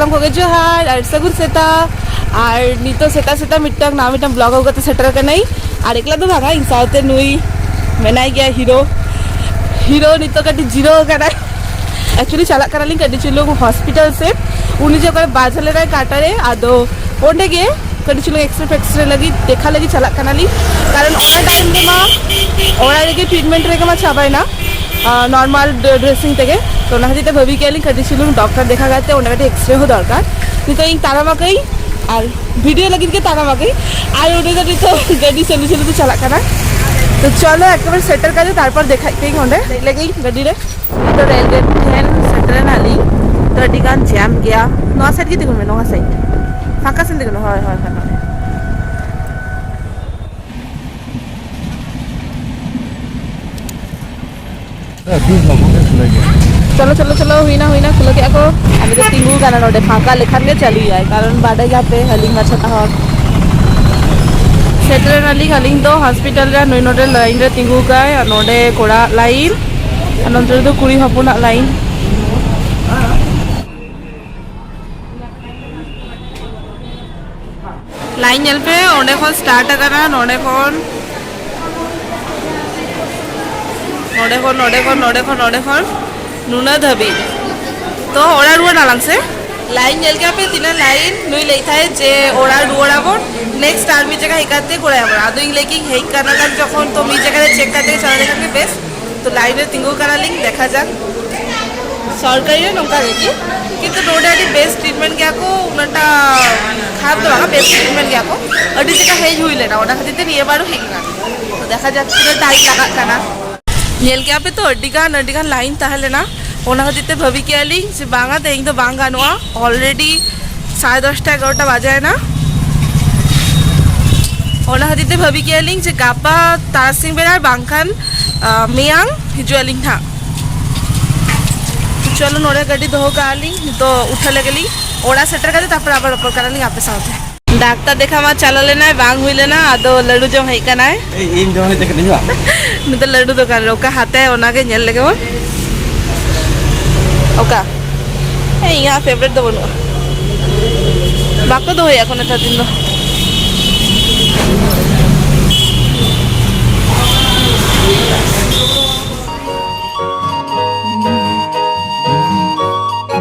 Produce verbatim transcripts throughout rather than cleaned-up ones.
ᱥᱟᱱᱟᱢ ᱠᱚᱜᱮ ᱡᱚᱦᱟᱨ ᱟᱨ ᱥᱟᱹᱜᱩᱱ ᱥᱮᱛᱟᱜ᱾ ᱟᱨ ᱱᱤᱛᱚᱜ ᱥᱮᱛᱟᱜ ᱥᱮᱛᱟᱜ ᱢᱤᱫᱴᱟᱝ ᱱᱟᱣᱟ ᱢᱤᱫᱴᱟᱝ ᱵᱞᱚᱜ ᱟᱹᱜᱩ ᱠᱟᱛᱮ ᱥᱮᱴᱮᱨ ᱟᱠᱟᱱᱟᱹᱧ᱾ ᱟᱨ ᱮᱠᱞᱟ ᱫᱚ ᱵᱟᱝᱟ, ᱤᱧ ᱥᱟᱶᱛᱮ ᱱᱩᱭ ᱢᱮᱱᱟᱭ ᱜᱮᱭᱟ, ᱦᱤᱨᱳ᱾ ᱦᱤᱨᱳ ᱱᱤᱛᱚᱜ ᱠᱟᱹᱴᱤᱡ ᱡᱤᱨᱟᱹᱣ ᱟᱠᱟᱱᱟᱭ᱾ ᱮᱠᱪᱩᱭᱮᱞᱤ ᱪᱟᱞᱟᱜ ᱠᱟᱱᱟᱞᱤᱧ ᱠᱟᱹᱴᱤᱡ ᱪᱩᱞᱩᱝ ᱦᱚᱥᱯᱤᱴᱟᱞ ᱥᱮᱫ᱾ ᱩᱱᱤ ᱡᱮ ᱚᱠᱟᱨᱮ ᱵᱟᱡᱟᱣ ᱞᱮᱱᱟᱭ ᱠᱟᱴᱟ ᱨᱮ, ᱟᱫᱚ ᱚᱸᱰᱮ ᱜᱮ ᱠᱟᱹᱴᱤᱡ ᱪᱩᱞᱩᱝ ᱮᱠᱥᱨᱮ ᱯᱷᱮᱠᱥᱨᱮ ᱞᱟᱹᱜᱤᱫ, ᱫᱮᱠᱷᱟ ᱞᱟᱹᱜᱤᱫ ᱪᱟᱞᱟᱜ ᱠᱟᱱᱟᱞᱤᱧ᱾ ᱠᱟᱨᱚᱱ ᱚᱱᱟ ᱴᱟᱭᱤᱢ ᱨᱮᱢᱟ ᱚᱲᱟᱜ ᱨᱮᱜᱮ ᱴᱨᱤᱴᱢᱮᱱᱴ ᱨᱮᱜᱮ ᱢᱟ ᱪᱟᱵᱟᱭᱮᱱᱟ, ᱱᱚᱨᱢᱟᱞ ᱰᱨᱮᱥᱤᱝ ᱛᱮᱜᱮ᱾ ᱛᱚ ᱚᱱᱟ ᱠᱷᱟᱹᱛᱤᱨ ᱛᱮ ᱵᱷᱟᱹᱵᱤ ᱠᱮᱜᱼᱟ ᱞᱤᱧ ᱠᱟᱹᱴᱤᱡ ᱪᱩᱞᱩᱝ ᱰᱚᱠᱴᱚᱨ ᱫᱮᱠᱷᱟ ᱠᱟᱛᱮ ᱚᱸᱰᱮ ᱠᱟᱹᱴᱤᱡ ᱮᱠᱥᱨᱮ ᱦᱚᱸ ᱫᱚᱨᱠᱟᱨ᱾ ᱱᱤᱛᱚᱜ ᱤᱧ ᱛᱟᱲᱟᱢ ᱟᱠᱟᱹᱧ ᱟᱨ ᱵᱷᱤᱰᱤᱭᱳ ᱞᱟᱹᱜᱤᱫ ᱜᱮ ᱛᱟᱲᱟᱢ ᱟᱠᱟᱹᱧ, ᱟᱨ ᱩᱱᱤ ᱫᱚ ᱱᱤᱛᱚᱜ ᱜᱟᱹᱰᱤ ᱪᱟᱹᱞᱩ ᱪᱟᱹᱞᱩ ᱛᱮ ᱪᱟᱞᱟᱜ ᱠᱟᱱᱟ᱾ ᱛᱚ ᱪᱚᱞᱚ ᱮᱠᱮᱵᱟᱨᱮ ᱥᱮᱴᱮᱨ ᱠᱟᱛᱮ ᱛᱟᱨᱯᱚᱨ ᱫᱮᱠᱷᱟᱭ ᱯᱮᱭᱟᱹᱧ ᱚᱸᱰᱮ᱾ ᱫᱮᱡ ᱞᱮᱜᱮᱧ ᱜᱟᱹᱰᱤ ᱨᱮ᱾ ᱱᱤᱛᱚᱜ ᱨᱮᱞ ᱜᱮᱴ ᱴᱷᱮᱱ ᱥᱮᱴᱮᱨ ᱮᱱᱟᱞᱤᱧ᱾ ᱛᱚ ᱟᱹᱰᱤ ᱜᱟᱱ ᱡᱟᱢ ᱜᱮᱭᱟ᱾ ᱱᱚᱣᱟ ᱥᱟᱭᱤᱰ ᱜᱮ ᱛᱤᱸᱜᱩᱱ ᱢᱮ, ᱱᱚᱣᱟ ᱥᱟᱭᱤᱰ᱾ ᱯᱷᱟᱸᱠᱟ ᱥᱮᱱ ᱛᱤᱸᱜᱩᱱ ᱢᱮ᱾ ᱦᱳᱭ, ᱦᱳᱭ, ᱦᱳᱭ, ᱦᱳᱭ᱾ ᱪᱚᱞᱚ, ᱪᱚᱞᱚ, ᱪᱚᱞᱚ, ᱦᱩᱭᱱᱟ, ᱦᱩᱭᱱᱟ, ᱠᱷᱩᱞᱟᱹᱣ ᱠᱮᱫᱼᱟ ᱠᱚ᱾ ᱟᱨ ᱱᱤᱛᱚᱜ ᱛᱤᱸᱜᱩ ᱠᱟᱱᱟ ᱱᱚᱰᱮ, ᱯᱷᱟᱸᱠᱟ ᱞᱮᱠᱷᱟᱱ ᱜᱮ ᱪᱟᱹᱞᱩᱭᱟᱭ, ᱠᱟᱨᱚᱱ ᱵᱟᱰᱟᱭ ᱜᱮᱭᱟᱯᱮ ᱦᱟᱹᱞᱤ ᱢᱟ ᱪᱷᱟᱛᱟ ᱦᱚᱲ᱾ ᱥᱮᱴᱮᱨ ᱮᱱᱟᱞᱤᱧ ᱟᱹᱞᱤᱧ ᱫᱚ ᱦᱚᱥᱯᱤᱴᱟᱞ ᱨᱮ, ᱱᱩᱭ ᱱᱚᱰᱮ ᱞᱟᱭᱤᱱ ᱨᱮ ᱛᱤᱸᱜᱩ ᱠᱟᱭ, ᱟᱨ ᱱᱚᱰᱮ ᱠᱚᱲᱟ ᱞᱟᱭᱤᱱ, ᱟᱨ ᱱᱚᱱᱛᱮ ᱨᱮᱫᱚ ᱠᱩᱲᱤ ᱦᱚᱯᱚᱱᱟᱜ ᱞᱟᱭᱤᱱ᱾ ᱞᱟᱭᱤᱱ ᱧᱮᱞ ᱯᱮ, ᱚᱸᱰᱮ ᱠᱷᱚᱱ ᱥᱴᱟᱨᱴ ᱟᱠᱟᱱᱟ, ᱱᱚᱸᱰᱮ ᱠᱷᱚᱱ, ᱱᱚᱸᱰᱮ ᱠᱷᱚᱱ, ᱱᱚᱸᱰᱮ ᱠᱷᱚᱱ, ᱱᱚᱸᱰᱮ ᱠᱷᱚᱱ, ᱱᱚᱸᱰᱮ ᱠᱷᱚᱱ ᱱᱩᱱᱟᱹᱜ ᱫᱷᱟᱹᱵᱤᱡ᱾ ᱛᱚ ᱚᱲᱟᱜ ᱨᱩᱣᱟᱹᱲ ᱟᱞᱟᱝ ᱥᱮ᱾ ᱞᱟᱭᱤᱱ ᱧᱮᱞ ᱠᱮᱫᱟ ᱯᱮ ᱛᱤᱱᱟᱹᱜ ᱞᱟᱭᱤᱱ? ᱱᱩᱭ ᱞᱟᱹᱭ ᱛᱟᱦᱮᱸᱫ ᱡᱮ ᱚᱲᱟᱜ ᱨᱩᱣᱟᱹᱲ ᱟᱵᱚᱱ, ᱱᱮᱠᱥᱴ ᱟᱨ ᱢᱤᱫ ᱡᱟᱭᱜᱟ ᱦᱮᱡ ᱠᱟᱛᱮ ᱠᱚᱨᱟᱣ ᱟᱵᱚᱱ᱾ ᱟᱫᱚ ᱤᱧ ᱞᱟᱹᱭ ᱠᱮᱫᱟᱹᱧ ᱦᱮᱡ ᱠᱟᱱᱟ ᱠᱷᱟᱱ ᱡᱚᱠᱷᱚᱱ, ᱛᱚ ᱢᱤᱫ ᱡᱟᱭᱜᱟ ᱨᱮ ᱪᱮᱠ ᱠᱟᱛᱮ ᱪᱟᱞᱟᱣ ᱞᱮᱠᱷᱟᱱ ᱜᱮ ᱵᱮᱥ᱾ ᱛᱚ ᱞᱟᱭᱤᱱ ᱨᱮ ᱛᱤᱸᱜᱩ ᱠᱟᱱᱟᱞᱤᱧ, ᱫᱮᱠᱷᱟ ᱡᱟᱠ᱾ ᱥᱚᱨᱠᱟᱨᱤ ᱨᱮ ᱱᱚᱝᱠᱟ ᱜᱮ ᱠᱤ, ᱠᱤᱱᱛᱩ ᱱᱚᱰᱮ ᱟᱹᱰᱤ ᱵᱮᱥ ᱴᱨᱤᱴᱢᱮᱱᱴ ᱜᱮᱭᱟ ᱠᱚ, ᱩᱱᱟᱹᱜᱴᱟ ᱠᱷᱟᱨᱟᱯ ᱫᱚ ᱵᱟᱝᱟ, ᱵᱮᱥ ᱴᱨᱤᱴᱢᱮᱱᱴ ᱜᱮᱭᱟ ᱠᱚ᱾ ᱟᱹᱰᱤ ᱡᱟᱭᱜᱟ ᱦᱮᱡ ᱦᱩᱭ ᱞᱮᱱᱟ, ᱚᱱᱟ ᱠᱷᱟᱹᱛᱤᱨ ᱛᱮ ᱱᱤᱭᱟᱹ ᱵᱟᱨ ᱦᱚᱸ ᱦᱮᱡ ᱮᱱᱟ᱾ ᱛᱚ ᱫᱮᱠᱷᱟ ᱡᱟᱠ ᱛᱤᱱᱟᱹᱜ ᱴᱟᱭᱤᱢ ᱞᱟᱜᱟᱜ ᱠᱟᱱᱟ᱾ ᱧᱮᱞ ᱠᱮᱜᱼᱟ ᱯᱮ ᱛᱚ, ᱟᱹᱰᱤ ᱜᱟᱱ, ᱟᱹᱰᱤ ᱜᱟᱱ ᱞᱟᱭᱤᱱ ᱛᱟᱦᱮᱸ ᱞᱮᱱᱟ, ᱚᱱᱟ ᱠᱷᱟᱹᱛᱤᱨ ᱛᱮ ᱵᱷᱟᱹᱵᱤ ᱠᱮᱜᱼᱟ ᱞᱤᱧ ᱡᱮ ᱵᱟᱝᱟ, ᱛᱮᱦᱮᱧ ᱫᱚ ᱵᱟᱝ ᱜᱟᱱᱚᱜᱼᱟ᱾ ᱚᱞᱨᱮᱰᱤ ᱥᱟᱲᱮ ᱫᱚᱥᱴᱟ, ᱮᱜᱟᱨᱚᱴᱟ ᱵᱟᱡᱟᱭᱮᱱᱟ᱾ ᱚᱱᱟ ᱠᱷᱟᱹᱛᱤᱨ ᱛᱮ ᱵᱷᱟᱹᱵᱤ ᱠᱮᱜᱼᱟ ᱞᱤᱧ ᱡᱮ ᱜᱟᱯᱟ ᱛᱟᱨᱟᱥᱤᱧ ᱵᱮᱲᱟ ᱵᱟᱝᱠᱷᱟᱱ, ᱟᱸ, ᱢᱮᱭᱟᱝ ᱦᱤᱡᱩᱜ ᱟᱹᱞᱤᱧ ᱱᱟᱦᱟᱜ᱾ ᱪᱚᱞᱚ, ᱱᱚᱰᱮ ᱜᱟᱹᱰᱤ ᱫᱚᱦᱚ ᱠᱟᱜᱼᱟ ᱞᱤᱧ, ᱱᱤᱛᱚᱜ ᱩᱴᱷᱟᱹ ᱞᱮᱜᱮ ᱞᱤᱧ᱾ ᱚᱲᱟᱜ ᱥᱮᱴᱮᱨ ᱠᱟᱛᱮ ᱛᱟᱨᱯᱚᱨ ᱟᱵᱟᱨ ᱨᱚᱯᱚᱲ ᱠᱟᱱᱟ ᱞᱤᱧ ᱟᱯᱮ ᱥᱟᱶᱛᱮ᱾ ᱰᱟᱠᱛᱟᱨ ᱫᱮᱠᱷᱟ ᱢᱟ ᱪᱟᱞᱟᱣ ᱞᱮᱱᱟᱭ, ᱵᱟᱝ ᱦᱩᱭ ᱞᱮᱱᱟ, ᱟᱫᱚ ᱞᱟᱹᱰᱩ ᱡᱚᱢ ᱦᱮᱡ ᱠᱟᱱᱟᱭ᱾ ᱮᱭ, ᱤᱧ ᱡᱚᱢ ᱦᱮᱡ ᱠᱟᱹᱱᱟᱹᱧ ᱵᱟ? ᱱᱤᱛᱚᱜ ᱞᱟᱹᱰᱩ ᱫᱚᱠᱟᱱ ᱨᱮ ᱚᱠᱟ ᱦᱟᱛᱟᱭ, ᱚᱱᱟᱜᱮ ᱧᱮᱞ ᱞᱮᱜᱮ ᱵᱚᱱ᱾ ᱚᱠᱟ? ᱦᱮᱸ, ᱤᱧᱟᱹᱜ ᱯᱷᱮᱵᱟᱨᱮᱴ ᱫᱚ ᱵᱟᱹᱱᱩᱜᱼᱟ᱾ ᱵᱟᱠᱚ ᱫᱚᱦᱚᱭᱟ ᱠᱚ ᱱᱮᱛᱟᱨ ᱫᱤᱱ ᱫᱚ᱾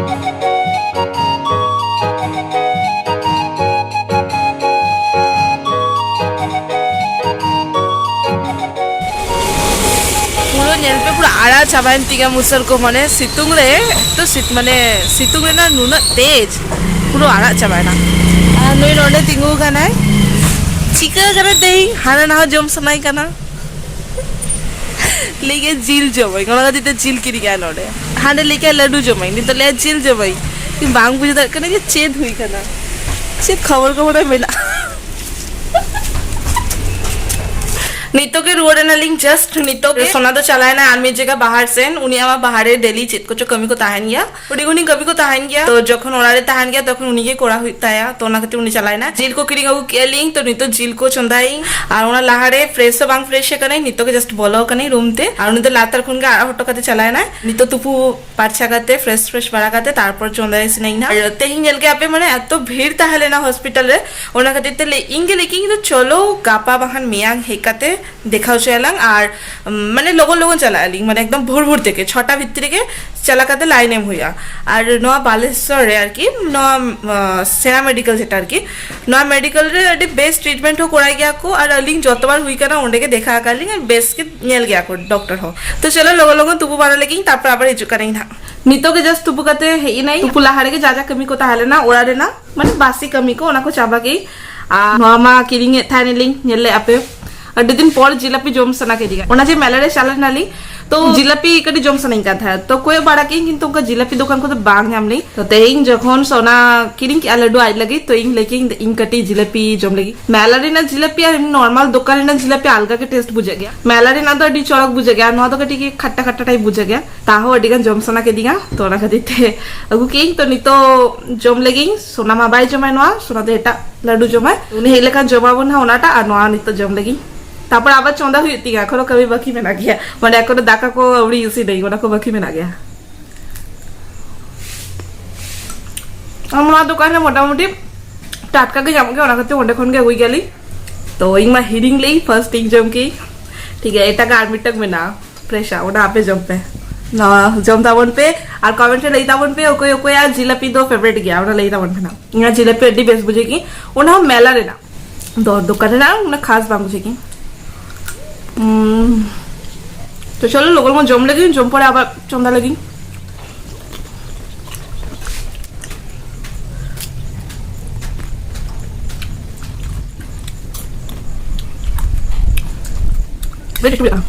ᱯᱩᱨᱟᱹ ᱧᱮᱞ ᱯᱮ, ᱯᱩᱨᱟᱹ ᱟᱲᱟᱜ ᱪᱟᱵᱟᱭᱮᱱ ᱛᱤᱧᱟ ᱢᱩᱥᱟᱹᱨ ᱠᱚ, ᱢᱟᱱᱮ ᱥᱤᱛᱩᱝ ᱨᱮ, ᱮᱛᱚ ᱥᱤᱛ-, ᱢᱟᱱᱮ ᱥᱤᱛᱩᱝ ᱨᱮᱱᱟᱜ ᱱᱩᱱᱟᱹᱜ ᱛᱮᱡᱽ, ᱯᱩᱨᱟᱹ ᱟᱲᱟᱜ ᱪᱟᱵᱟᱭᱮᱱᱟ᱾ ᱟᱨ ᱱᱩᱭ ᱱᱚᱰᱮ ᱛᱤᱸᱜᱩ ᱟᱠᱟᱱᱟᱭ, ᱪᱤᱠᱟᱹ ᱠᱟᱱᱟ ᱛᱮᱦᱮᱧ, ᱦᱟᱱᱟ ᱱᱟᱣᱟ ᱡᱚᱢ ᱥᱟᱱᱟᱭ ᱠᱟᱱᱟ᱾ ᱞᱟᱹᱭ ᱜᱮ ᱡᱤᱞ ᱡᱚᱢᱟᱹᱧ, ᱚᱱᱟ ᱠᱷᱟᱹᱛᱤᱨ ᱛᱮ ᱡᱤᱞ ᱠᱤᱨᱤᱧ ᱟᱭ ᱱᱚᱰᱮ᱾ ᱦᱟᱸᱰᱮ ᱞᱟᱹᱭ ᱠᱮᱫ ᱞᱟᱹᱰᱩ ᱡᱚᱢᱟᱹᱧ, ᱱᱤᱛᱚᱜ ᱞᱟᱹᱭᱟ ᱡᱤᱞ ᱡᱚᱢᱟᱹᱧ᱾ ᱤᱧ ᱵᱟᱝ ᱵᱩᱡᱷᱟᱹᱣ ᱫᱟᱲᱮᱭᱟᱜ ᱠᱟᱱᱟ ᱡᱮ ᱪᱮᱫ ᱦᱩᱭ ᱠᱟᱱᱟ, ᱪᱮᱫ ᱠᱷᱚᱵᱚᱨ ᱠᱚ ᱵᱟᱲᱟᱭ ᱢᱮᱱᱟᱜᱼᱟ᱾ ᱱᱤᱛᱚᱜ ᱜᱮ ᱨᱩᱣᱟᱹᱲ ᱮᱱᱟᱞᱤᱧ, just ᱱᱤᱛᱚᱜ ᱜᱮ᱾ ᱥᱳᱱᱟ ᱫᱚ ᱪᱟᱞᱟᱣ ᱮᱱᱟ ᱟᱨ ᱢᱤᱫ ᱡᱟᱭᱜᱟ ᱵᱟᱦᱟᱨ ᱥᱮᱱ, ᱩᱱᱤᱭᱟᱜ ᱢᱟ ᱵᱟᱦᱟᱨ ᱨᱮ daily ᱪᱮᱫ ᱠᱚᱪᱚ ᱠᱟᱹᱢᱤ ᱠᱚ ᱛᱟᱦᱮᱱ ᱜᱮᱭᱟ᱾ ᱦᱩᱰᱤᱧ ᱦᱩᱰᱤᱧ ᱠᱟᱹᱢᱤ ᱠᱚ ᱛᱟᱦᱮᱱ ᱜᱮᱭᱟ, ᱛᱚ ᱡᱚᱠᱷᱚᱱ ᱚᱲᱟᱜ ᱨᱮ ᱛᱟᱦᱮᱱ ᱜᱮᱭᱟ ᱛᱚᱠᱷᱚᱱ ᱩᱱᱤ ᱜᱮ ᱠᱚᱨᱟᱣ ᱦᱩᱭᱩᱜ ᱛᱟᱭᱟ, ᱛᱚ ᱚᱱᱟ ᱠᱷᱟᱹᱛᱤᱨ ᱩᱱᱤ ᱪᱟᱞᱟᱣ ᱮᱱᱟ᱾ ᱡᱤᱞ ᱠᱚ ᱠᱤᱨᱤᱧ ᱟᱹᱜᱩ ᱠᱮᱜᱼᱟ ᱞᱤᱧ, ᱛᱚ ᱱᱤᱛᱚᱜ ᱡᱤᱞ ᱠᱚ ᱪᱚᱸᱫᱟᱭᱟᱹᱧ᱾ ᱟᱨ ᱚᱱᱟ ᱞᱟᱦᱟᱨᱮ fresh ᱦᱚᱸ ᱵᱟᱝ fresh ᱟᱠᱟᱱᱟᱹᱧ, ᱱᱤᱛᱚᱜ ᱜᱮ just ᱵᱚᱞᱚ ᱟᱠᱟᱱᱟᱹᱧ room ᱛᱮ, ᱟᱨ ᱩᱱᱤ ᱫᱚ ᱞᱟᱛᱟᱨ ᱠᱷᱚᱱ ᱜᱮ ᱟᱲᱟᱜ ᱦᱚᱴᱚ ᱠᱟᱛᱮ ᱪᱟᱞᱟᱣ ᱮᱱᱟᱭ᱾ ᱱᱤᱛᱚᱜ ᱛᱩᱯᱩ ᱯᱟᱨᱪᱷᱟ ᱠᱟᱛᱮ fresh fresh ᱵᱟᱲᱟ ᱠᱟᱛᱮ ᱛᱟᱨᱯᱚᱨ ᱪᱚᱸᱫᱟ ᱤᱥᱤᱱᱟᱹᱧ ᱱᱟᱦᱟᱜ᱾ ᱟᱨ ᱛᱮᱦᱮᱧ ᱧᱮᱞ ᱠᱮᱜᱼᱟ ᱯᱮ, ᱢᱟᱱᱮ ᱮᱛᱚ ᱵᱷᱤᱲ ᱛᱟᱦᱮᱸ ᱞᱮᱱᱟ hospital ᱨᱮ, ᱚᱱᱟ ᱠᱷᱟᱹᱛᱤᱨ ᱛᱮ ᱞᱟᱹᱭ, ᱤᱧ ᱜᱮ ᱞᱟᱹᱭ ᱠᱮᱜᱼᱟᱹᱧ, ᱤᱧ ᱫᱚ ᱪᱚᱞᱚ ᱜᱟᱯᱟ ᱵᱟᱠᱷᱟᱱ ᱢᱮᱭᱟᱝ ᱦᱮᱡ ᱠᱟᱛᱮ ᱫᱮᱠᱷᱟᱣ ᱦᱚᱪᱚᱭᱟᱞᱟᱝ᱾ ᱟᱨ, ᱩᱢ, ᱢᱟᱱᱮ ᱞᱚᱜᱚᱱ ᱞᱚᱜᱚᱱ ᱪᱟᱞᱟᱜ ᱟᱹᱞᱤᱧ, ᱢᱟᱱᱮ ᱮᱠᱫᱚᱢ ᱵᱷᱳᱨ ᱵᱷᱳᱨ ᱛᱮᱜᱮ ᱪᱷᱚᱴᱟ ᱵᱷᱤᱛᱨᱤ ᱨᱮᱜᱮ ᱪᱟᱞᱟᱣ ᱠᱟᱛᱮ line ᱮᱢ ᱦᱩᱭᱩᱜᱼᱟ᱾ ᱟᱨ ᱱᱚᱣᱟ ᱵᱟᱞᱮᱥᱚᱨ ᱨᱮ ᱟᱨᱠᱤ, ᱱᱚᱣᱟ, ᱟ, ᱥᱮᱬᱟ medical ᱡᱮᱴᱟ ᱟᱨᱠᱤ, ᱱᱚᱣᱟ medical ᱨᱮ ᱟᱹᱰᱤ ᱵᱮᱥ treatment ᱦᱚᱸ ᱠᱚᱨᱟᱭ ᱜᱮᱭᱟ ᱠᱚ, ᱟᱨ ᱟᱹᱞᱤᱧ ᱡᱚᱛᱚ ᱵᱟᱨ ᱦᱩᱭ ᱠᱟᱱᱟ ᱚᱸᱰᱮ ᱜᱮ ᱫᱮᱠᱷᱟ ᱟᱠᱟᱫ ᱞᱤᱧ, ᱟᱨ ᱵᱮᱥ ᱜᱮ ᱧᱮᱞ ᱜᱮᱭᱟ ᱠᱚ doctor ᱦᱚᱸ᱾ ᱛᱚ ᱪᱚᱞᱚ ᱞᱚᱜᱚᱱ ᱞᱚᱜᱚᱱ ᱛᱩᱯᱩ ᱵᱟᱲᱟ ᱞᱮᱜᱤᱧ, ᱛᱟᱨᱯᱚᱨ ᱟᱵᱟᱨ ᱦᱤᱡᱩᱜ ᱠᱟᱹᱱᱟᱹᱧ ᱱᱟᱦᱟᱜ᱾ ᱱᱤᱛᱚᱜ ᱜᱮ just ᱛᱩᱯᱩ ᱠᱟᱛᱮ ᱦᱮᱡ ᱮᱱᱟᱹᱧ᱾ ᱛᱩᱯᱩ ᱞᱟᱦᱟ ᱨᱮᱜᱮ ᱡᱟ ᱡᱟ ᱠᱟᱹᱢᱤ ᱠᱚ ᱛᱟᱦᱮᱸ ᱞᱮᱱᱟ ᱚᱲᱟᱜ ᱨᱮᱱᱟᱜ, ᱢᱟᱱᱮ ᱵᱟᱥᱤ ᱠᱟᱹᱢᱤ ᱠᱚ, ᱚᱱᱟ ᱠᱚ ᱪᱟᱵᱟ ᱜᱮ᱾ ᱟᱨ ᱱᱚᱣᱟ ᱢᱟ ᱠᱤᱨᱤᱧᱮᱫ ᱛᱟᱦᱮᱱᱟᱞᱤᱧ, ᱧᱮᱞ ᱞᱮᱫᱼᱟ ᱯᱮ, ᱟᱹᱰᱤ ᱫᱤᱱ ᱯᱚᱨ ᱡᱤᱞᱟᱯᱤ ᱡᱚᱢ ᱥᱟᱱᱟ ᱠᱮᱫᱤᱧᱟ᱾ ᱚᱱᱟ ᱡᱮ ᱢᱮᱞᱟ ᱨᱮ ᱪᱟᱞᱟᱣ ᱞᱮᱱᱟᱞᱤᱧ, ᱛᱚ ᱡᱤᱞᱟᱯᱤ ᱠᱟᱹᱴᱤᱡ ᱡᱚᱢ ᱥᱟᱱᱟᱧ ᱠᱟᱱ ᱛᱟᱦᱮᱸᱫ, ᱛᱚ ᱠᱚᱭᱚᱜ ᱵᱟᱲᱟ ᱠᱮᱫᱟᱹᱧ, ᱠᱤᱱᱛᱩ ᱚᱱᱠᱟ ᱡᱤᱞᱟᱯᱤ ᱫᱚᱠᱟᱱ ᱠᱚᱫᱚ ᱵᱟᱝ ᱧᱟᱢ ᱞᱮᱱᱟ᱾ ᱛᱚ ᱛᱮᱦᱮᱧ ᱡᱚᱠᱷᱚᱱ ᱥᱳᱱᱟ ᱠᱤᱨᱤᱧ ᱠᱮᱜᱼᱟ ᱞᱟᱹᱰᱩ ᱟᱡ ᱞᱟᱹᱜᱤᱫ, ᱛᱚ ᱤᱧ ᱞᱟᱹᱭ ᱠᱮᱫᱟᱹᱧ ᱤᱧ ᱠᱟᱹᱴᱤᱡ ᱡᱤᱞᱟᱯᱤ ᱡᱚᱢ ᱞᱟᱹᱜᱤᱫ᱾ ᱢᱮᱞᱟ ᱨᱮᱱᱟᱜ ᱡᱤᱞᱟᱯᱤ ᱟᱨ ᱮᱢᱱᱤ normal ᱫᱚᱠᱟᱱ ᱨᱮᱱᱟᱜ ᱡᱤᱞᱟᱯᱤ ᱟᱞᱜᱟ ᱜᱮ taste ᱵᱩᱡᱷᱟᱹᱜ ᱜᱮᱭᱟ᱾ ᱢᱮᱞᱟ ᱨᱮᱱᱟᱜ ᱫᱚ ᱟᱹᱰᱤ ᱪᱚᱨᱚᱠ ᱵᱩᱡᱷᱟᱹᱜ ᱜᱮᱭᱟ, ᱟᱨ ᱱᱚᱣᱟ ᱫᱚ ᱠᱟᱹᱴᱤᱡ ᱠᱷᱟᱴᱴᱟ ᱠᱷᱟᱴᱴᱟ type ᱵᱩᱡᱷᱟᱹᱜ ᱜᱮᱭᱟ᱾ ᱛᱟᱦᱚᱸ ᱟᱹᱰᱤ ᱜᱟᱱ ᱡᱚᱢ ᱥᱟᱱᱟ ᱠᱮᱫᱤᱧᱟ, ᱛᱚ ᱚᱱᱟ ᱠᱷᱟᱹᱛᱤᱨ ᱛᱮ ᱟᱹᱜᱩ ᱠᱮᱫᱟᱹᱧ᱾ ᱛᱚ ᱱᱤᱛᱚᱜ ᱡᱚᱢ ᱞᱮᱜᱤᱧ, ᱥᱳᱱᱟ ᱢᱟ ᱵᱟᱭ ᱡᱚᱢᱟ ᱱᱚᱣᱟ, ᱥᱳᱱᱟ ᱫᱚ ᱮᱴᱟᱜ ᱞᱟᱹᱰᱩ ᱡᱚᱢᱟᱭ᱾ ᱩᱱᱤ ᱦᱮᱡ ᱞᱮᱠᱷᱟᱱ ᱡᱚᱢᱟᱵᱚᱱ ᱦᱟᱸᱜ ᱚᱱᱟᱴᱟᱜ, ᱟᱨ ᱱᱚᱣᱟ ᱱᱤᱛᱚᱜ ᱡᱚᱢ ᱞᱮᱜᱤᱧ᱾ ᱛᱟᱨᱯᱚᱨ ᱟᱵᱟᱨ ᱪᱚᱸᱫᱟ ᱦᱩᱭᱩᱜ ᱛᱤᱧᱟ, ᱮᱠᱷᱚᱱᱳ ᱠᱟᱹᱢᱤ ᱵᱟᱹᱠᱤ ᱢᱮᱱᱟᱜ ᱜᱮᱭᱟ, ᱢᱟᱱᱮ ᱮᱠᱷᱚᱱᱳ ᱫᱟᱠᱟ ᱠᱚ ᱟᱹᱣᱨᱤ ᱤᱥᱤᱱᱟᱹᱧ, ᱚᱱᱟ ᱠᱚ ᱵᱟᱹᱠᱤ ᱢᱮᱱᱟᱜ ᱜᱮᱭᱟ᱾ ᱟᱨ ᱱᱚᱣᱟ ᱫᱚᱠᱟᱱ ᱨᱮ ᱢᱚᱴᱟᱢᱩᱴᱤ ᱴᱟᱴᱠᱟ ᱜᱮ ᱧᱟᱢᱚᱜ ᱜᱮᱭᱟ, ᱚᱱᱟ ᱠᱷᱟᱹᱛᱤᱨ ᱚᱸᱰᱮ ᱠᱷᱚᱱ ᱜᱮ ᱟᱹᱜᱩᱭ ᱜᱮᱭᱟᱞᱤᱧ᱾ ᱛᱚ ᱤᱧ ᱢᱟ ᱦᱤᱲᱤᱧ ᱞᱮᱭ, ᱯᱷᱟᱨᱥᱴ ᱤᱧ ᱡᱚᱢ ᱠᱮᱭ᱾ ᱴᱷᱤᱠ ᱜᱮᱭᱟ, ᱮᱴᱟᱜᱟᱜ ᱟᱨ ᱢᱤᱫᱴᱟᱝ ᱢᱮᱱᱟᱜᱼᱟ ᱯᱷᱨᱮᱥᱟ, ᱚᱱᱟ ᱟᱯᱮ ᱡᱚᱢ ᱯᱮ᱾ ᱱᱚᱣᱟ ᱡᱚᱢ ᱛᱟᱵᱚᱱ ᱯᱮ ᱟᱨ ᱠᱚᱢᱮᱱᱴ ᱨᱮ ᱞᱟᱹᱭ ᱛᱟᱵᱚᱱ ᱯᱮ ᱚᱠᱚᱭ ᱚᱠᱚᱭᱟᱜ ᱡᱤᱞᱟᱯᱤ ᱫᱚ ᱯᱷᱮᱵᱟᱨᱤᱴ ᱜᱮᱭᱟ, ᱚᱱᱟ ᱞᱟᱹᱭ ᱛᱟᱵᱚᱱ ᱯᱮ ᱱᱟᱜ᱾ ᱤᱧᱟᱹᱜ ᱡᱤᱞᱟᱯᱤ ᱟᱹᱰᱤ ᱵᱮᱥ ᱵᱩᱡᱷᱟᱹᱜ ᱜᱮ, ᱚᱱᱟ ᱦᱚᱸ ᱢᱮᱞᱟ ᱨᱮᱱᱟᱜ, ᱫᱚᱨ ᱫᱚᱠᱟᱱ ᱨᱮᱱᱟᱜ ᱩᱱᱟᱹᱜ ᱠᱷᱟᱥ ᱵᱟᱝ ᱵᱩᱡᱷᱟᱹᱜ ᱜᱮ᱾ ᱩᱸ, ᱛᱚ ᱪᱚᱞᱚ ᱞᱚᱜᱚᱱ ᱞᱚᱜᱚᱱ ᱡᱚᱢ ᱞᱮᱜᱤᱧ, ᱡᱚᱢ ᱯᱚᱨᱮ ᱟᱵᱟᱨ ᱪᱚᱸᱫᱟ ᱞᱮᱜᱤᱧ᱾ ᱵᱮᱥ ᱵᱩᱡᱷᱟᱹᱜᱼᱟ᱾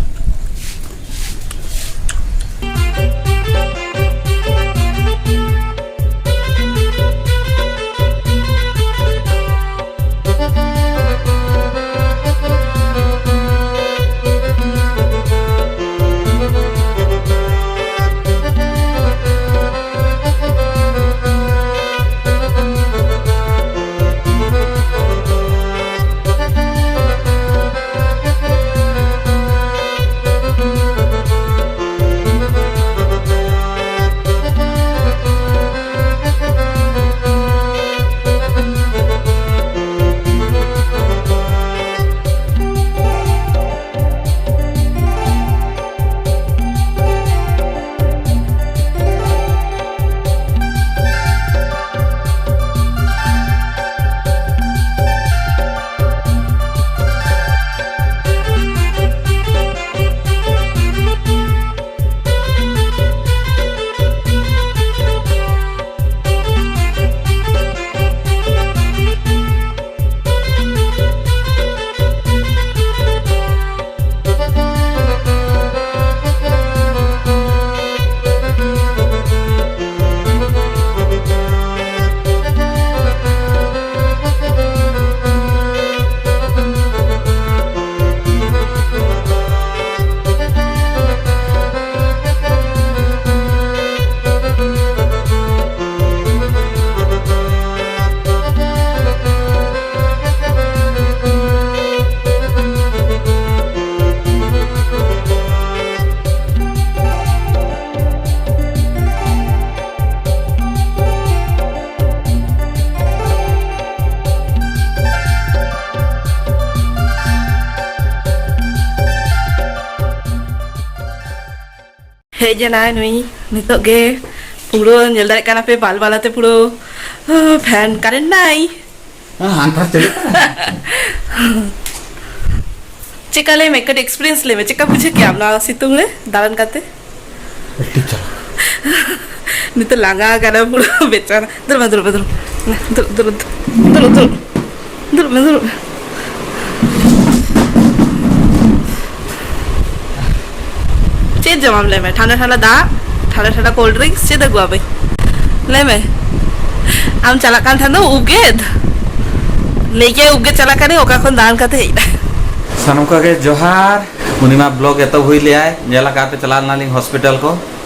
ᱦᱮᱡ ᱮᱱᱟᱭ ᱱᱩᱭ ᱱᱤᱛᱚᱜ ᱜᱮ᱾ ᱯᱩᱨᱟᱹ ᱧᱮᱞ ᱫᱟᱲᱮᱭᱟᱜ ᱠᱟᱱᱟ ᱯᱮ, ᱵᱟᱞ ᱵᱟᱞᱟᱛᱮ ᱯᱩᱨᱟᱹ ᱯᱷᱮᱱ ᱠᱟᱨᱮᱱᱴ ᱱᱟᱭ᱾ ᱦᱮᱸ, ᱦᱟᱱᱛᱟᱨ ᱪᱟᱹᱞᱩᱜ ᱠᱟᱱᱟ᱾ ᱪᱮᱠᱟ ᱞᱟᱹᱭ ᱢᱮ, ᱠᱟᱹᱴᱤᱡ ᱮᱠᱥᱯᱤᱨᱤᱭᱮᱱᱥ ᱞᱟᱹᱭ ᱢᱮ, ᱪᱮᱠᱟ ᱵᱩᱡᱷᱟᱹᱜ ᱠᱮᱜᱼᱟᱢ ᱱᱚᱣᱟ ᱥᱤᱛᱩᱝ ᱨᱮ ᱫᱟᱬᱟᱱ ᱠᱟᱛᱮ? ᱟᱹᱰᱤ ᱪᱟᱞᱟᱜ᱾ ᱱᱤᱛᱚᱜ ᱞᱟᱸᱜᱟ ᱟᱠᱟᱱᱟ ᱯᱩᱨᱟᱹ ᱵᱮᱪᱟᱨᱟ᱾ ᱫᱩᱲᱩᱵ ᱢᱮ, ᱫᱩᱲᱩᱵ ᱢᱮ, ᱫᱩᱲᱩᱵ ᱢᱮ᱾ ᱫᱩᱲᱩᱵ, ᱫᱩᱲᱩᱵ, ᱫᱩᱲᱩᱵ, ᱫᱩᱲᱩᱵ᱾ ᱫᱩᱲᱩᱵ ᱢᱮ, ᱫᱩᱲᱩᱵ ᱢᱮ᱾ ᱪᱮᱫ ᱡᱚᱢᱟᱢ ᱞᱟᱹᱭ ᱢᱮ? ᱴᱷᱟᱱᱰᱟ ᱴᱷᱟᱱᱰᱟ ᱫᱟᱜ, ᱴᱷᱟᱱᱰᱟ ᱴᱷᱟᱱᱰᱟ ᱠᱳᱞᱰ ᱰᱨᱤᱝᱠᱥ, ᱪᱮᱫ ᱟᱹᱜᱩ ᱟᱯᱮ? ᱞᱟᱹᱭ ᱢᱮ᱾ ᱟᱢ ᱪᱟᱞᱟᱜ ᱠᱟᱱ ᱛᱟᱦᱮᱸᱱ ᱫᱚ ᱩᱵ ᱜᱮᱫ? ᱞᱟᱹᱭ ᱠᱮᱫ ᱩᱵ ᱜᱮᱫ ᱪᱟᱞᱟᱜ ᱠᱟᱱᱟᱹᱧ, ᱚᱠᱟ ᱠᱷᱚᱱ ᱫᱟᱬᱟᱱ ᱠᱟᱛᱮ ᱦᱮᱡ ᱮᱱᱟ᱾ ᱥᱟᱱᱟᱢ ᱠᱚᱜᱮ ᱡᱚᱦᱟᱨ᱾ ᱩᱱᱤ ᱢᱟ ᱵᱞᱚᱜ ᱮᱛᱚᱦᱚᱵ ᱦᱩᱭ ᱞᱮᱜᱼᱟᱭ, ᱧᱮᱞ ᱟᱠᱟᱫ ᱯᱮ ᱪᱟᱞᱟᱣ ᱞᱮᱱᱟᱞᱤᱧ ᱦᱚᱥᱯᱤᱴᱟᱞ ᱠᱚ᱾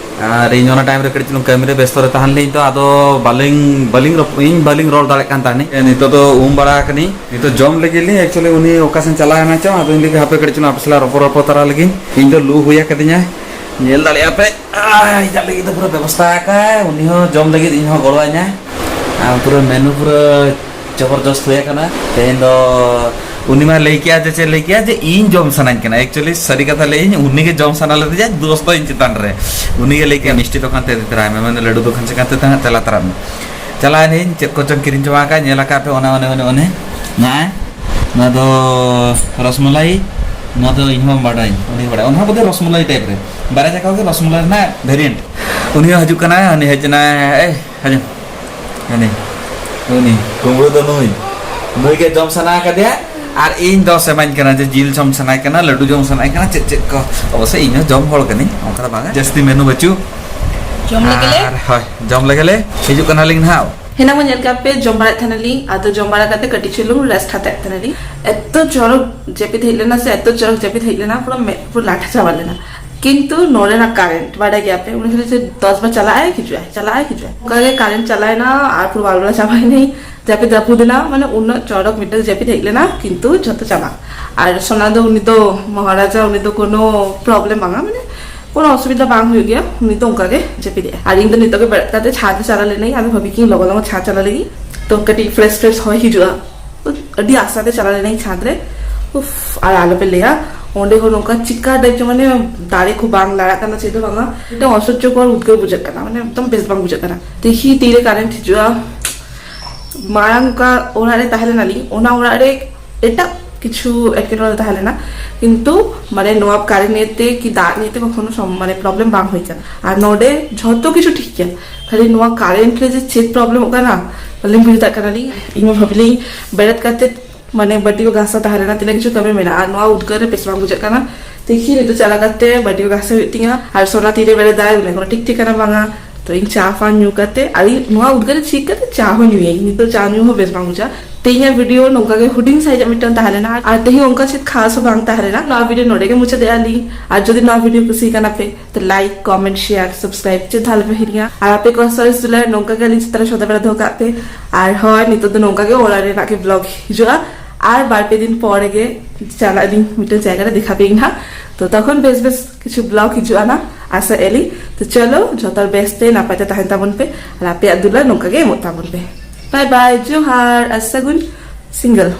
ᱟᱨ ᱤᱧ ᱚᱱᱟ ᱴᱟᱭᱤᱢ ᱨᱮ ᱠᱟᱹᱴᱤᱡ ᱪᱩᱞᱩᱝ ᱠᱟᱹᱢᱤ ᱨᱮ ᱵᱮᱥᱛᱚ ᱨᱮ ᱛᱟᱦᱮᱸ ᱞᱤᱧ ᱛᱚ, ᱟᱫᱚ ᱵᱟᱹᱞᱤᱧ, ᱵᱟᱹᱞᱤᱧ ᱨᱚᱯ-, ᱤᱧ ᱵᱟᱹᱞᱤᱧ ᱨᱚᱲ ᱫᱟᱲᱮᱭᱟᱜ ᱠᱟᱱ ᱛᱟᱦᱮᱱᱤᱧ᱾ ᱱᱤᱛᱚᱜ ᱫᱚ ᱩᱢ ᱵᱟᱲᱟ ᱟᱠᱟᱱᱤᱧ, ᱱᱤᱛᱚᱜ ᱡᱚᱢ ᱞᱟᱹᱜᱤᱫ ᱞᱤᱧ᱾ ᱮᱠᱪᱩᱭᱮᱞᱤ ᱩᱱᱤ ᱚᱠᱟ ᱥᱮᱱ ᱪᱟᱞᱟᱣ ᱮᱱᱟ ᱪᱚᱝ, ᱟᱫᱚ ᱤᱧ ᱞᱟᱹᱭ ᱦᱟᱯᱮ ᱠᱟᱹᱴᱤᱡ ᱪᱩᱞᱩᱝ ᱟᱯᱮ ᱥᱟᱞᱟᱜ ᱨᱚᱯᱚᱲ ᱨᱚᱯᱚᱲ ᱛᱟᱨᱟ ᱞᱮᱜᱤᱧ᱾ ᱤᱧ ᱫᱚ ᱞᱩ ᱦᱩᱭ ᱟᱠᱟᱫᱤᱧᱟ, ᱧᱮᱞ ᱫᱟᱲᱮᱭᱟᱜᱼᱟ ᱯᱮ᱾ ᱟᱭ, ᱤᱧᱟᱹᱜ ᱞᱟᱹᱜᱤᱫ ᱫᱚ ᱯᱩᱨᱟᱹ ᱵᱮᱵᱚᱥᱛᱷᱟ ᱟᱠᱟᱫ, ᱩᱱᱤ ᱦᱚᱸ ᱡᱚᱢ ᱞᱟᱹᱜᱤᱫ ᱤᱧ ᱦᱚᱸ ᱜᱚᱲᱚ ᱟᱹᱧᱟᱭ᱾ ᱟᱨ ᱯᱩᱨᱟᱹ ᱢᱮᱱᱩ ᱯᱩᱨᱟᱹ ᱡᱚᱵᱚᱨᱡᱚᱥᱛ ᱦᱩᱭ ᱟᱠᱟᱱᱟ ᱛᱮᱦᱮᱧ ᱫᱚ᱾ ᱩᱱᱤ ᱢᱟ ᱞᱟᱹᱭ ᱠᱮᱜᱼᱟ ᱡᱮ, ᱪᱮᱫ ᱞᱟᱹᱭ ᱠᱮᱜᱼᱟ ᱡᱮ, "ᱤᱧ ᱡᱚᱢ ᱥᱟᱱᱟᱧ ᱠᱟᱱᱟ᱾" ᱮᱠᱪᱩᱭᱮᱞᱤ ᱥᱟᱹᱨᱤ ᱠᱟᱛᱷᱟ ᱞᱟᱹᱭ ᱤᱧ, ᱩᱱᱤ ᱜᱮ ᱡᱚᱢ ᱥᱟᱱᱟ ᱞᱮᱫᱮᱭᱟ, ᱫᱳᱥ ᱫᱚ ᱤᱧ ᱪᱮᱛᱟᱱ ᱨᱮ᱾ ᱩᱱᱤ ᱜᱮ ᱞᱟᱹᱭ ᱠᱮᱜᱼᱟ, "ᱢᱤᱥᱴᱤ ᱫᱚᱠᱟᱱ ᱛᱮ ᱤᱫᱤ ᱛᱚᱨᱟᱭ ᱢᱮ, ᱢᱟᱱᱮ ᱞᱟᱹᱰᱩ ᱫᱚᱠᱟᱱ ᱪᱮᱠᱟᱛᱮ ᱛᱟᱦᱮᱸ ᱪᱟᱞᱟᱣ ᱛᱚᱨᱟᱜ ᱢᱮ᱾" ᱪᱟᱞᱟᱣ ᱮᱱᱟᱹᱧ, ᱪᱮᱫ ᱠᱚᱪᱚᱝ ᱠᱤᱨᱤᱧ ᱡᱚᱢᱟ ᱟᱠᱟᱫ, ᱧᱮᱞ ᱟᱠᱟᱫ ᱯᱮ, ᱚᱱᱮ, ᱚᱱᱮ, ᱚᱱᱮ, ᱚᱱᱮ᱾ ᱱᱚᱣᱟ, ᱱᱚᱣᱟ ᱫᱚ ᱨᱚᱥᱢᱟᱞᱟᱭ, ᱱᱚᱣᱟ ᱫᱚ ᱤᱧ ᱦᱚᱸ ᱵᱟᱰᱟᱭᱟᱹᱧ, ᱩᱱᱤ ᱵᱟᱰᱟᱭᱟ᱾ ᱚᱱᱟ ᱵᱚᱞᱮ ᱨᱚᱥᱢᱟᱞᱟᱭ ᱴᱟᱭᱤᱯ ᱨᱮ, ᱵᱟᱨᱭᱟ ᱡᱟᱭᱜᱟ ᱜᱮ ᱨᱚᱥᱢᱟᱞᱟᱭ ᱨᱮᱱᱟᱜ ᱵᱷᱮᱨᱤᱭᱮᱱᱴ᱾ ᱩᱱᱤ ᱦᱚᱸ ᱦᱤᱡᱩᱜ ᱠᱟᱱᱟᱭ, ᱩᱱᱤ ᱦᱮᱡ ᱮᱱᱟᱭ, ᱮᱭ, ᱦᱤᱡᱩᱜ᱾ ᱩᱱᱤ, ᱩᱱᱤ ᱠᱩᱢᱵᱽᱲᱩ ᱫᱚ ᱱᱩᱭ, ᱱᱩᱭ ᱜᱮ ᱡᱚᱢ ᱥᱟᱱᱟ ᱟᱠᱟᱫᱮᱭᱟ᱾ ᱟᱨ ᱤᱧ ᱫᱚ ᱥᱮᱢᱟᱧ ᱠᱟᱱᱟ ᱡᱮ ᱡᱤᱞ ᱡᱚᱢ ᱥᱟᱱᱟᱭ ᱠᱟᱱᱟ, ᱞᱟᱹᱰᱩ ᱡᱚᱢ ᱥᱟᱱᱟᱭ ᱠᱟᱱᱟ, ᱪᱮᱫ ᱪᱮᱫ ᱠᱚ᱾ ᱚᱵᱚᱥᱥᱳᱭ ᱤᱧ ᱦᱚᱸ ᱡᱚᱢ ᱦᱚᱲ ᱠᱟᱹᱱᱟᱹᱧ, ᱚᱱᱠᱟ ᱫᱚ ᱵᱟᱝᱟ, ᱡᱟᱹᱥᱛᱤ ᱢᱮᱱᱩ ᱵᱟᱹᱪᱩᱜ᱾ ᱡᱚᱢ ᱞᱮᱜᱮ ᱞᱮ᱾ ᱟᱨ ᱦᱳᱭ, ᱡᱚᱢ ᱞᱮᱜᱮ ᱞᱮ, ᱦᱤᱡᱩᱜ ᱠᱟᱱᱟᱞᱤᱧ ᱱᱟᱦᱟᱜ᱾ ᱦᱮᱱᱟᱝ ᱢᱟ ᱧᱮᱞ ᱠᱟᱜ ᱯᱮ, ᱡᱚᱢ ᱵᱟᱲᱟᱭᱮᱫ ᱛᱟᱦᱮᱱᱟᱞᱤᱧ, ᱟᱫᱚ ᱡᱚᱢ ᱵᱟᱲᱟ ᱠᱟᱛᱮ ᱠᱟᱹᱴᱤᱡ ᱪᱩᱞᱩᱝ ᱨᱮᱥᱴ ᱦᱟᱛᱟᱣᱮᱫ ᱛᱟᱦᱮᱱᱟᱞᱤᱧ᱾ ᱮᱛᱚ ᱪᱚᱨᱚᱠ ᱡᱟᱹᱯᱤᱫ ᱦᱮᱡ ᱞᱮᱱᱟ ᱥᱮ, ᱮᱛᱚ ᱪᱚᱨᱚᱠ ᱡᱟᱹᱯᱤᱫ ᱦᱮᱡ ᱞᱮᱱᱟ, ᱯᱩᱨᱟᱹ ᱢᱮᱫ ᱯᱩᱨᱟᱹ ᱞᱟᱴᱷᱟ ᱪᱟᱵᱟ ᱞᱮᱱᱟ᱾ ᱠᱤᱱᱛᱩ ᱱᱚᱰᱮᱱᱟᱜ ᱠᱟᱨᱮᱱᱴ ᱵᱟᱰᱟᱭ ᱜᱮᱭᱟ ᱯᱮ, ᱩᱱᱤ ᱠᱷᱟᱹᱞᱤ ᱡᱮ ᱫᱚᱥ ᱵᱟᱨ ᱪᱟᱞᱟᱜ ᱟᱭ, ᱦᱤᱡᱩᱜ ᱟᱭ, ᱪᱟᱞᱟᱜ ᱟᱭ, ᱦᱤᱡᱩᱜ ᱟᱭ, ᱚᱱᱠᱟ ᱜᱮ ᱠᱟᱨᱮᱱᱴ ᱪᱟᱞᱟᱣᱮᱱᱟ᱾ ᱟᱨ ᱯᱩᱨᱟᱹ ᱵᱟᱨ ᱵᱮᱲᱟ ᱪᱟᱵᱟᱭᱮᱱᱟᱹᱧ, ᱡᱟᱹᱯᱤᱫ ᱨᱟᱹᱯᱩᱫ ᱮᱱᱟ᱾ ᱢᱟᱱᱮ ᱩᱱᱟᱹᱜ ᱪᱚᱨᱚᱠ ᱢᱤᱫᱴᱟᱝ ᱡᱟᱹᱯᱤᱫ ᱦᱮᱡ ᱞᱮᱱᱟ, ᱠᱤᱱᱛᱩ ᱡᱷᱚᱛᱚ ᱪᱟᱵᱟ᱾ ᱟᱨ ᱥᱳᱱᱟ ᱫᱚ, ᱩᱱᱤ ᱫᱚ ᱢᱚᱦᱟᱨᱟᱡᱟ, ᱩᱱᱤ ᱫᱚ ᱠᱳᱱᱳ ᱯᱨᱚᱵᱞᱮᱢ ᱵᱟᱝᱟ, ᱢᱟᱱᱮ ᱠᱳᱱᱳ ᱚᱥᱩᱵᱤᱫᱷᱟ ᱵᱟᱝ ᱦᱩᱭᱩᱜ ᱜᱮᱭᱟ, ᱩᱱᱤ ᱫᱚ ᱚᱱᱠᱟ ᱜᱮ ᱡᱟᱹᱯᱤᱫ ᱮᱜᱼᱟᱭ᱾ ᱟᱨ ᱤᱧ ᱫᱚ ᱱᱤᱛᱚᱜ ᱜᱮ ᱵᱮᱨᱮᱫ ᱠᱟᱛᱮ ᱪᱷᱟᱸᱫᱽ ᱪᱟᱞᱟᱣ ᱞᱮᱱᱟᱹᱧ, ᱟᱫᱚ ᱵᱷᱟᱵᱤ ᱠᱤᱧ ᱞᱚᱜᱚᱱ ᱞᱚᱜᱚᱱ ᱪᱷᱟᱸᱫᱽ ᱪᱟᱞᱟᱣ ᱞᱟᱹᱜᱤᱫ, ᱛᱚ ᱠᱟᱹᱴᱤᱡ ᱯᱷᱨᱮᱥ ᱯᱷᱨᱮᱥ ᱦᱚᱭ ᱦᱤᱡᱩᱜᱼᱟ᱾ ᱟᱹᱰᱤ ᱟᱥᱟ ᱛᱮ ᱪᱟᱞᱟᱣ ᱞᱮᱱᱟᱹᱧ ᱪᱷᱟᱸᱫᱽ ᱨᱮ᱾ ᱩᱯᱷ, ᱟᱨ ᱟᱞᱚᱯᱮ ᱞᱟᱹᱭᱟ, ᱚᱸᱰᱮ ᱦᱚᱸ ᱱᱚᱝᱠᱟ ᱪᱤᱠᱟ ᱴᱟᱭᱤᱯ ᱪᱚ, ᱢᱟᱱᱮ ᱫᱟᱨᱮ ᱠᱚ ᱵᱟᱝ ᱞᱟᱲᱟᱜ ᱠᱟᱱᱟ, ᱪᱮᱫ ᱦᱚᱸ ᱵᱟᱝᱟ, ᱢᱤᱫᱴᱟᱝ ᱚᱥᱚᱡᱽᱡᱚᱠᱚᱨ ᱩᱫᱽᱜᱟᱹᱨ ᱵᱩᱡᱷᱟᱹᱜ ᱠᱟᱱᱟ, ᱢᱟᱱᱮ ᱮᱠᱫᱚᱢ ᱵᱮᱥ ᱵᱟᱝ ᱵᱩᱡᱷᱟᱹᱜ ᱠᱟᱱᱟ᱾ ᱛᱮᱦᱤᱧ ᱛᱤᱨᱮ ᱠᱟᱨᱮᱱᱴ ᱦᱤᱡᱩᱜᱼᱟ, ᱢᱟᱲᱟᱝ ᱚᱠᱟ ᱚᱲᱟᱜ ᱨᱮ ᱛᱟᱦᱮᱸ ᱞᱮᱱᱟᱞᱤᱧ, ᱚᱱᱟ ᱚᱲᱟᱜ ᱨᱮ ᱮᱴᱟᱜ ᱠᱤᱪᱷᱩ ᱮᱴᱠᱮᱴᱚᱬᱮ ᱛᱟᱦᱮᱸ ᱞᱮᱱᱟ, ᱠᱤᱱᱛᱩ ᱢᱟᱱᱮ ᱱᱚᱣᱟ ᱠᱟᱨᱮᱱᱴ ᱱᱤᱭᱮᱛᱮ ᱠᱤ ᱫᱟᱜ ᱱᱤᱭᱮᱛᱮ ᱠᱚᱠᱷᱚᱱᱳ ᱥᱚᱢ-, ᱢᱟᱱᱮ ᱯᱨᱚᱵᱞᱮᱢ ᱵᱟᱝ ᱦᱩᱭ ᱠᱟᱱᱟ᱾ ᱟᱨ ᱱᱚᱰᱮ ᱡᱷᱚᱛᱚ ᱠᱤᱪᱷᱩ ᱴᱷᱤᱠ ᱜᱮᱭᱟ, ᱠᱷᱟᱹᱞᱤ ᱱᱚᱣᱟ ᱠᱟᱨᱮᱱᱴ ᱨᱮ ᱡᱮ ᱪᱮᱫ ᱯᱨᱚᱵᱞᱮᱢᱚᱜ ᱠᱟᱱᱟ ᱵᱟᱹᱞᱤᱧ ᱵᱩᱡᱽ ᱫᱟᱲᱮᱭᱟᱜ ᱠᱟᱱᱟᱞᱤᱧ᱾ ᱤᱧ ᱢᱟ ᱵᱷᱟᱵᱤᱞᱤᱧ ᱵᱮᱨᱮᱫ ᱠᱟᱛᱮ ᱢᱟᱱᱮ ᱵᱟᱹᱴᱤ ᱠᱚ ᱜᱷᱟᱥᱟ ᱛᱟᱦᱮᱸ ᱞᱮᱱᱟ, ᱛᱤᱱᱟᱹᱜ ᱠᱤᱪᱷᱩ ᱠᱟᱹᱢᱤ ᱢᱮᱱᱟᱜᱼᱟ, ᱟᱨ ᱱᱚᱣᱟ ᱩᱫᱽᱜᱟᱹᱨ ᱨᱮ ᱵᱮᱥ ᱵᱟᱝ ᱵᱩᱡᱷᱟᱹᱜ ᱠᱟᱱᱟ᱾ ᱛᱤᱠᱤ ᱱᱤᱛᱚᱜ ᱪᱟᱞᱟᱣ ᱠᱟᱛᱮ ᱵᱟᱹᱴᱤ ᱠᱚ ᱜᱷᱟᱥᱟ ᱦᱩᱭᱩᱜ ᱛᱤᱧᱟ, ᱟᱨ ᱥᱳᱱᱟ ᱛᱤᱨᱮ ᱵᱮᱨᱮᱫᱟᱭ, ᱚᱱᱟ ᱠᱳᱱᱳ ᱴᱷᱤᱠ ᱴᱷᱤᱠᱟᱹᱱᱟ ᱵᱟᱝᱟ᱾ ᱛᱚ ᱤᱧ ᱪᱟ ᱯᱷᱟ ᱧᱩ ᱠᱟᱛᱮ, ᱟᱨ ᱤᱧ ᱱᱚᱣᱟ ᱩᱫᱽᱜᱟᱹᱨ ᱨᱮ ᱪᱮᱫ ᱠᱟᱛᱮ ᱪᱟ ᱦᱚᱸ ᱧᱩᱭᱟᱹᱧ, ᱱᱤᱛᱚᱜ ᱪᱟ ᱧᱩ ᱦᱚᱸ ᱵᱮᱥ ᱵᱟᱝ ᱵᱩᱡᱷᱟᱹᱜᱼᱟ᱾ ᱛᱮᱦᱮᱧᱟᱜ ᱵᱷᱤᱰᱤᱭᱳ ᱱᱚᱝᱠᱟ ᱜᱮ ᱦᱩᱰᱤᱧ ᱥᱟᱺᱦᱤᱡ ᱢᱤᱫᱴᱟᱝ ᱛᱟᱦᱮᱸ ᱞᱮᱱᱟ, ᱟᱨ ᱛᱮᱦᱮᱧ ᱚᱱᱠᱟ ᱪᱮᱫ ᱠᱷᱟᱥ ᱦᱚᱸ ᱵᱟᱝ ᱛᱟᱦᱮᱸ ᱞᱮᱱᱟ᱾ ᱱᱚᱣᱟ ᱵᱷᱤᱰᱤᱭᱳ ᱱᱚᱰᱮ ᱜᱮ ᱢᱩᱪᱟᱹᱫ ᱮᱜᱼᱟ ᱞᱤᱧ, ᱟᱨ ᱡᱩᱫᱤ ᱱᱚᱣᱟ ᱵᱷᱤᱰᱤᱭᱳ ᱠᱩᱥᱤ ᱠᱟᱱᱟ ᱯᱮ, ᱛᱚ ᱞᱟᱭᱤᱠ, ᱠᱚᱢᱮᱱᱴ, ᱥᱮᱭᱟᱨ, ᱥᱟᱵᱥᱠᱨᱟᱭᱤᱵ ᱪᱮᱫ ᱦᱚᱸ ᱟᱞᱚ ᱯᱮ ᱦᱤᱲᱤᱧᱟ᱾ ᱟᱨ ᱟᱯᱮ ᱠᱚᱣᱟᱜ ᱥᱚᱨᱮᱥ ᱫᱩᱞᱟᱹᱲ ᱱᱚᱝᱠᱟ ᱜᱮ ᱟᱹᱞᱤᱧ ᱪᱮᱛᱟᱱ ᱨᱮ ᱥᱚᱫᱟ ᱵᱮᱲᱟ ᱫᱚᱦᱚ ᱠᱟᱜ ᱯᱮ᱾ ᱟᱨ ᱦᱳᱭ, ᱱᱤᱛᱚᱜ ᱫᱚ ᱱᱚᱝᱠᱟ ᱜᱮ ᱚᱲᱟᱜ ᱨᱮᱱᱟᱜ ᱜᱮ ᱵᱞᱚᱜ ᱦᱤᱡᱩᱜᱼᱟ, ᱟᱨ ᱵᱟᱨ ᱯᱮ ᱫᱤᱱ ᱯᱚᱨᱮ ᱜᱮ ᱪᱟᱞᱟᱜ ᱟᱹᱞᱤᱧ ᱢᱤᱫᱴᱮᱱ ᱡᱟᱭᱜᱟ ᱨᱮ, ᱫᱮᱠᱷᱟ ᱯᱮ ᱱᱟᱦᱟᱜ᱾ ᱛᱚ ᱛᱚᱠᱷᱚᱱ ᱵᱮᱥ ᱵᱮᱥ ᱠᱤᱪᱷᱩ ᱵᱞᱚᱜ ᱦᱤᱡᱩᱜᱼᱟ ᱱᱟᱦᱟᱜ, ᱟᱥᱟ ᱮᱞᱤ᱾ ᱛᱚ ᱪᱚᱞᱚ, ᱡᱷᱚᱛᱚ ᱦᱚᱲ ᱵᱮᱥ ᱛᱮ ᱱᱟᱯᱟᱭ ᱛᱮ ᱛᱟᱦᱮᱱ ᱛᱟᱵᱚᱱ ᱯᱮ, ᱟᱨ ᱟᱯᱮᱭᱟᱜ ᱫᱩᱞᱟᱹᱲ ᱱᱚᱝᱠᱟ ᱜᱮ ᱮᱢᱚᱜ ᱛᱟᱵᱚᱱ ᱯᱮ᱾ ᱵᱟᱭ ᱵᱟᱭ, ᱡᱚᱦᱟᱨ ᱟᱨ ᱥᱟᱹᱜᱩᱱ ᱥᱤᱸᱜᱟᱹᱞ᱾